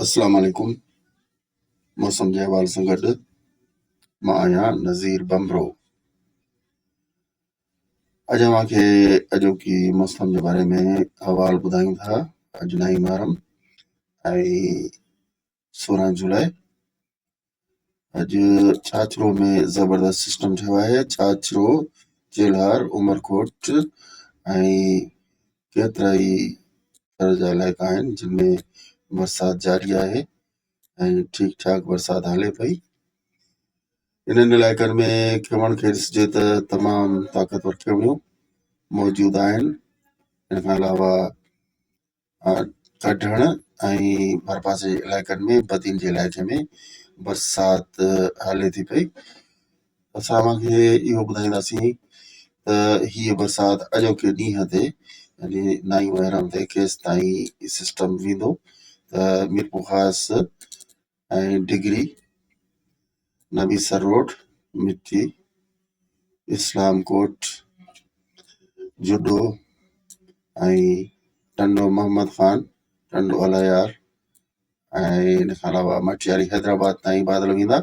اسلام عليڪم موسم جي حوالي سان گڏ مان آهيان نذير ڀنڀرو. اڄ اوهان کي اڄوڪي موسم جي باري ۾ احوال ٻڌايون ٿا. اڄ نائين محرم ۽ 16 جولاء. اڄ ڇاڇرو ۾ زبردست سسٽم ٺهيو آهي. ڇاڇرو، چيلهار، عمرڪوٽ ۽ ڪيترائي ٿر جا علائقا آهن جن ۾ برسات جاري آهي ۽ ٺيڪ ٺاڪ برسات هلي پئي. انهن علائقن ۾ کيوڻ کي ڏسجي ته تمام طاقتور کيوڻيون موجود آهن. ان کان علاوه ڪڍڻ ۽ ڀرپاسي جي علائقن ۾ بدين جي علائقي ۾ برسات هلي ٿي پئي. اسان اوهان کي اهو ٻڌائينداسين ته هيء برسات اڄوڪي ڏينهن تي يعني نائين محرم تي ڪيستائين سسٽم ويندو ته ميرپورخاص ۽ ڊگري، نبي سر روڊ، مٺي، اسلام ڪوٽ، جهڏو ۽ ٽنڊو محمد خان، ٽنڊو الهيار ۽ ان کان علاوه مٽياري حيدرآباد تائين بادل ويندا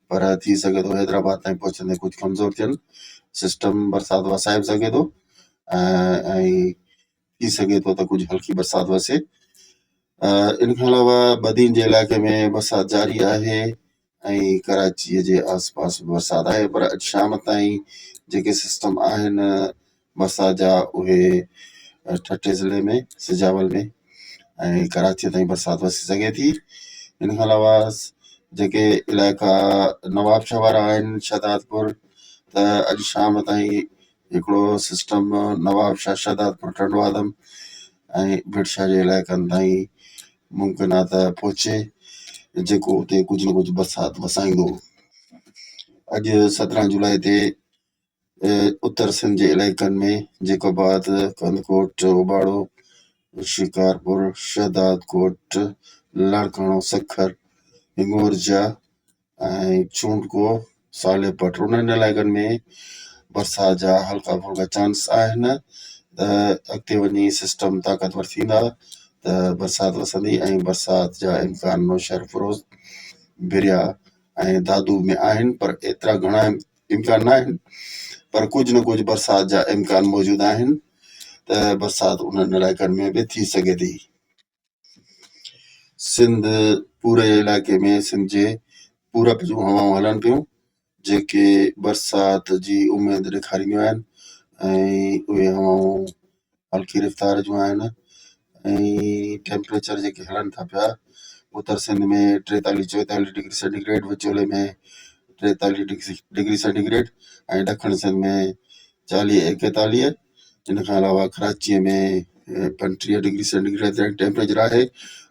پر ٿي سگهي ٿو حيدرآباد تائين پهچندي ڪجهه ڪمزور ٿين. سسٽم برسات وسائي به سگهي ٿو ۽ ٿي سگهي ٿو ته ڪجهه هلڪي برسات وسي. ان کان علاوه بدين جي علائقي ۾ برسات جاري آهي ۽ ڪراچيء جي آس پاس به برسات آهي پر اڄ شام تائين جيڪي سسٽم آهن برسات جا اهي ٺٽي ضلعي ۾ سجاول ۾ ۽ ڪراچيء تائين برسات وسي سگهي ٿي. ان کان علاوه جيڪي علائقا نوابشاهه وارا آهن شهدادپور ته اڄ شام تائين هڪڙو سسٽم نوابشاهه، شهدادپور، ٽنڊو آدم ۽ ڀٽشاهه جي علائقن تائين ممڪن آهي ته پهچي جيڪو اتي ڪجهه نه ڪجهه برسات وسائيندو. اڄ 17 جولاء تي اتر سنڌ جي علائقن ۾ جيڪب آباد، ڪنڌڪوٽ، اوٻاڙو، شڪارپور، شهدادڪوٽ، لاڙڪاڻو، سکر، هنڱورجا ۽ چونڊڪو، صالح پٽ انهن علائقن ۾ برسات جا هلڪا ڦلڪا چانس آهن ته اڳتي وڃي سسٽم طاقتور ٿيندا ته برسات وسندي ۽ برسات جا امڪان نوشهروفيروز، ڀريا ۽ دادو ۾ آهن پر ايترا گهڻا امڪان نه آهن پر ڪجهه نه ڪجهه برسات جا امڪان موجود آهن ته برسات انهن علائقن ۾ به ٿي سگهي ٿي. سنڌ پوري علائقي ۾ سنڌ جي پورب جون هوائون هلن پيون جيڪي برسات جي اميد ڏيکارينديون آهن ۽ اهي هوائون هلڪي رفتار جون آهن ۽ ٽيمپريچر جيڪي هلن ٿا پيا Uttar Sindh ۾ 43 44 degree centi grade, وچولي ۾ 43 ڊگري سينٽي گريڊ ۽ ڏکڻ سنڌ ۾ 40 41. ان کان علاوه ڪراچيء ۾ 35 ڊگري سينٽي گريڊ تائين ٽيمپريچر آهي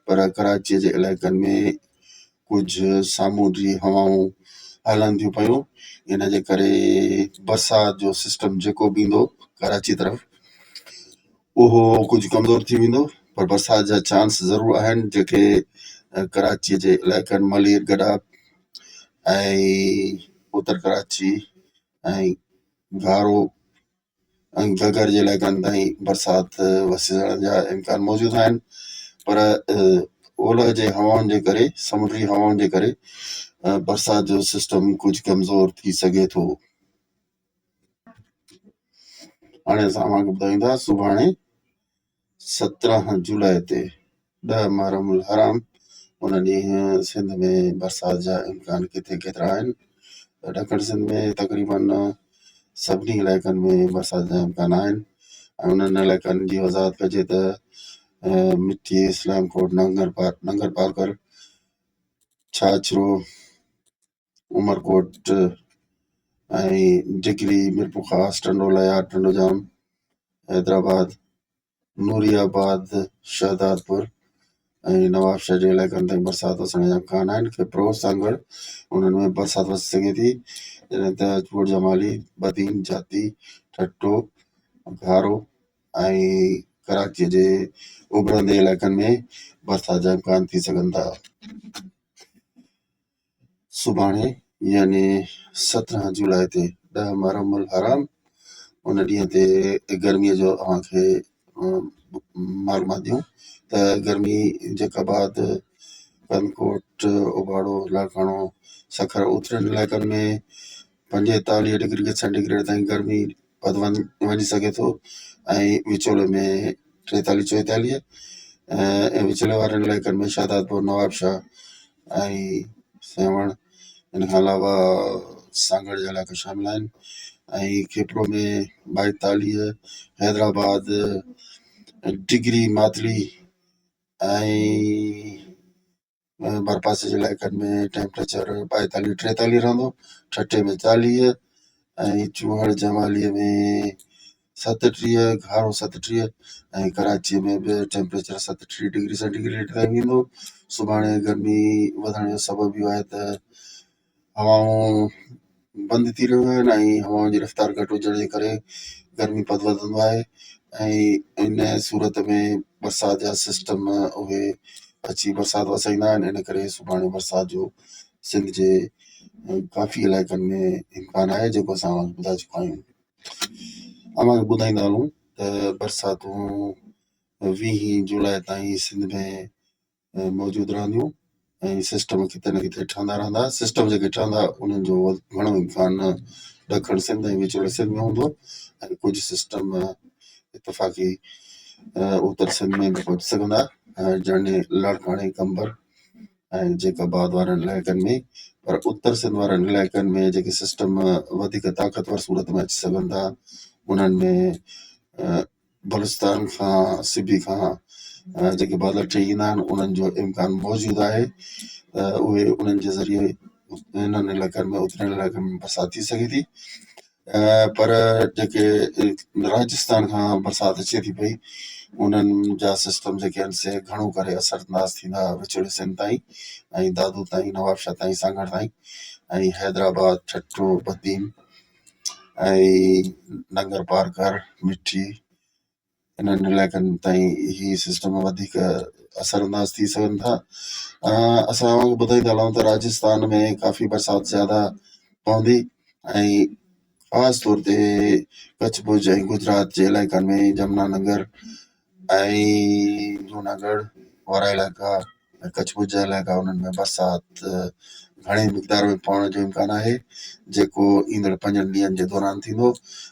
پر ڪراچيء جي علائقن ۾ ڪجهه سامونڊي هوائون هلن ٿيون پيون ان جي ڪري برسات جو سسٽم جيڪو به ايندو ڪراچي طرف اهو ڪجهه ڪمزور ٿي ويندو پر برسات جا چانس ضرور آهن جيڪي ڪراچيء جي علائقن ملير گڏاپ ۽ اتر ڪراچي ۽ گهارو ۽ گهگهر جي علائقن تائين برسات وسڻ جا امڪان موجود آهن پر اولهه جي هوائن جي ڪري سمنڊي هوائن جي ڪري برسات جو سسٽم ڪجهه ڪمزور ٿي سگهي ٿو. هاڻي اسان اوهان کي ٻڌائيندا سڀاڻي 17 جولاء تي 10 محرم الحرام ان ڏينهن سنڌ ۾ برسات جا امڪان ڪٿي ڪيترا آهن ته ڏکڻ سنڌ ۾ تقريبن سڀني علائقن ۾ برسات جا امڪان آهن ۽ انهن علائقن جي وضاحت ڪجي ته مٺي، اسلام ڪوٽ، ننگر پارڪر، ڇاڇرو، عمرڪوٽ ۽ ڊگري، ميرپورخاص، ٽنڊو الهيار، ٽنڊو ڄام، حيدرآباد، نوري آباد، شهدادپور ۽ نوابشاهه جي علائقن تائين برسات وسڻ جا امڪان آهن. کپرو، سانگهڙ انهن ۾ برسات وسي سگهي ٿي. جڏهن ته ڳوٺ جمالي، بدين، جاتي، ٺٽو، گهارو ۽ ڪراچيء جي اڀرندي علائقن ۾ برسات جا امڪان ٿي سگهن ٿا. سڀاڻي يعني 17 جولاء تي 10 محرم الحرام ان ڏينهن تي گرميء جو اوهان کي معلومات ڏيون ته گرمي جيڪب آباد، ڪنڌڪوٽ، اوٻاڙو، لاڙڪاڻو، سکر اترين علائقن ۾ 45 ڊگري سينٽي گريڊ تائين گرمي پد وڃي سگهي ٿو ۽ وچولي ۾ 43 44 ۽ وچولي وارن علائقن ۾ شهدادپور، نوابشاهه ۽ سيوهڻ ان کان علاوه سانگهڙ جا علائقا شامل آهن ۽ کيپرو ۾ 42، حيدرآباد، ڊگري، ماتلي ۽ ڀرپاسي جي علائقن ۾ ٽيمپريچر 42 43 رهندو، ٺٽي ۾ 40 ۽ چوهڙ جمالي ۾ 37، گهارو 37 ۽ ڪراچيء ۾ به ٽيمپريچر 37 ڊگري سينٽي گريڊ تائين ويندو. سڀاڻي گرمي وڌڻ جو سبب اهو آهي ته هوائون بند ٿي رهيون آهن ۽ هوائن جي رفتار گهٽ هجڻ جي ڪري گرمي پد وڌندو آهي ۽ ان صورت ۾ برسات جا سسٽم اهي اچي برسات وسائيندا آهن ان ڪري سڀاڻي برسات جو سنڌ جي ڪافي علائقن ۾ امڪان آهي جيڪو اسان اوهان کي ٻڌائي چڪا آهيون. اوهان کي ٻڌائيندا هلون ته برساتون 20 جولاء تائين سنڌ ۾ موجود رهنديون ۽ سسٽم ڪٿي نه ڪٿي ٺهندا رهندا. سسٽم جيڪي ٺهندا انهن جو گهڻو امڪان ڏکڻ سنڌ ۽ وچولي سنڌ ۾ هوندو ۽ ڪجهه سسٽم اتفاقي اتر سنڌ ۾ به پهچي سگهندا يعني لاڙڪاڻي، قمبر ۽ جيڪب آباد وارن علائقن ۾ پر اتر سنڌ وارن علائقن ۾ جيڪي سسٽم وڌيڪ طاقتور صورت ۾ اچي سگهن ٿا انهن ۾ بلوچستان کان سبي کان جيڪي بادل ٺهي ايندا آهن انهن جو امڪان موجود آهي ته اهي انهن جي ذريعي انهن علائقن ۾ اترين علائقن ۾ برسات ٿي سگهي ٿي پر جيڪي راجستان کان برسات اچي ٿي پئي انهن جا سسٽم جيڪي آهن سي گهڻو ڪري اثر انداز ٿيندا وچولي سنڌ تائين ۽ دادو تائين نوابشاهه تائين سانگهڙ تائين ۽ حيدرآباد ٺٽو بدين ۽ ننگر پارڪر، مٺي انهن علائقن تائين هي سسٽم وڌيڪ اثر انداز ٿي سگهن ٿا. اسان اوهان کي ٻڌائيندا هلون ته راجستان ۾ ڪافي برسات زياده پوندي ۽ خاص طور تي ڪڇ ڀڄ ۽ گجرات جي علائقن ۾ جمنا نگر ۽ جوناڳڙهه وارا علائقا ۽ ڪڇ ڀڄ جا علائقا انهن ۾ برسات گهڻي مقدار ۾ پوڻ جو امڪان آهي جيڪو ايندڙ پنجن ڏينهن جي دوران ٿيندو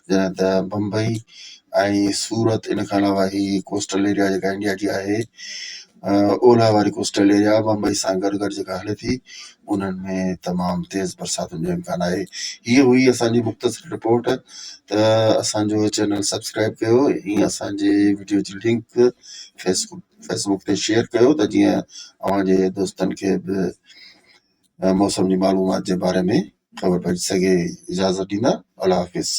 جڏهن ته بمبئي ۽ سورت ان کان علاوه هي ڪوسٽل ايريا جيڪا انڊيا جي آهي اولهه واري ڪوسٽل ايريا بمبئي سان گڏ گڏ جيڪا هلي ٿي انهن ۾ تمام تيز برساتن جو امڪان آهي هيء هئي اسان جي مختصر رپورٽ ته اسان جو چينل سبسڪرائب ڪيو ۽ اسان جي وڊيو جي لنڪ فيسبڪ تي شيئر ڪيو ته جيئن اوهان جي دوستن کي به موسم جي معلومات جي باري ۾ خبر پئجي سگهي اجازت ڏيندا الله حافظ.